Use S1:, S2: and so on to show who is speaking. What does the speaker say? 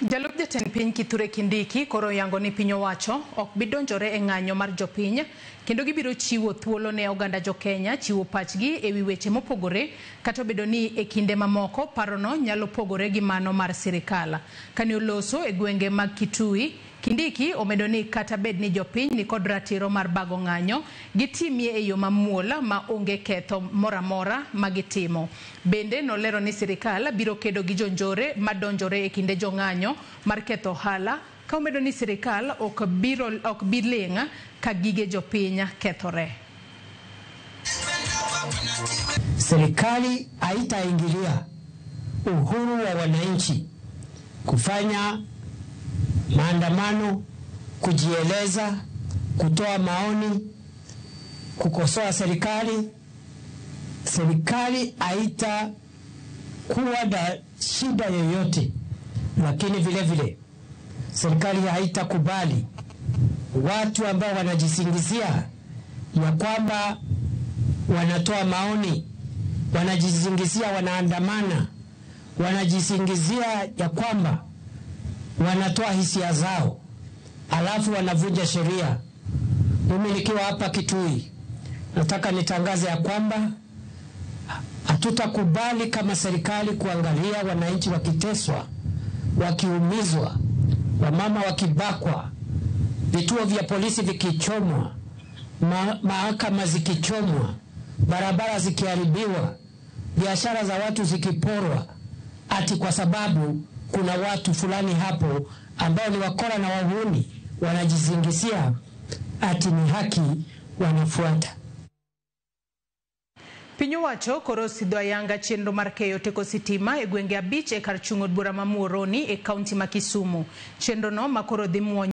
S1: Jalup jatend piny Kithure Kindiki koro oyango ni piny owacho ok bi donjore e ng'anyo mar jopiny kendo gibiro chiwo thuolo ne oganda jokenya chiwo pachgi ewi weche mopogore kata obedo ni e kinde mamoko parono nyalo pogore gi mano mar sirikal. Kane oloso e gwenge mag Kitui, Kindiki omedo ni kata bed ni jopiny nikod ratiro mar bago ng'anyo, gitimie e yo mamuol ma onge ketho moramora ma gitimo. Bende nolero ni sirikal biro kedo gi jonjore madonjore e kinde jong'anyo mar ketho ohala ka omedo ni sirikal ok bi ling' ka gige jopiny kethore.
S2: Serikali haitaingilia uhuru wa wananchi kufanya maandamano, kujieleza, kutoa maoni, kukosoa serikali. Serikali haitakuwa na shida yoyote, lakini vile vile serikali haitakubali watu ambao wanajisingizia ya kwamba wanatoa maoni, wanajisingizia wanaandamana, wanajisingizia ya kwamba wanatoa hisia zao, alafu wanavunja sheria. Mimi nikiwa hapa Kitui nataka nitangaze ya kwamba hatutakubali kama serikali kuangalia wananchi wakiteswa, wakiumizwa, wamama wakibakwa, vituo vya polisi vikichomwa, mahakama zikichomwa, barabara zikiharibiwa, biashara za watu zikiporwa, ati kwa sababu kuna watu fulani hapo ambao ni wakora na wahuni wanajizingizia ati ni haki wanafuata.
S1: Piny owacho koro osidho ayanga chenro mar keyo teko sitima e gwenge 5 e kar chung' od bura ma Muhoroni e kaunti ma Kisumu. Chenro no ma koro dhi muonyo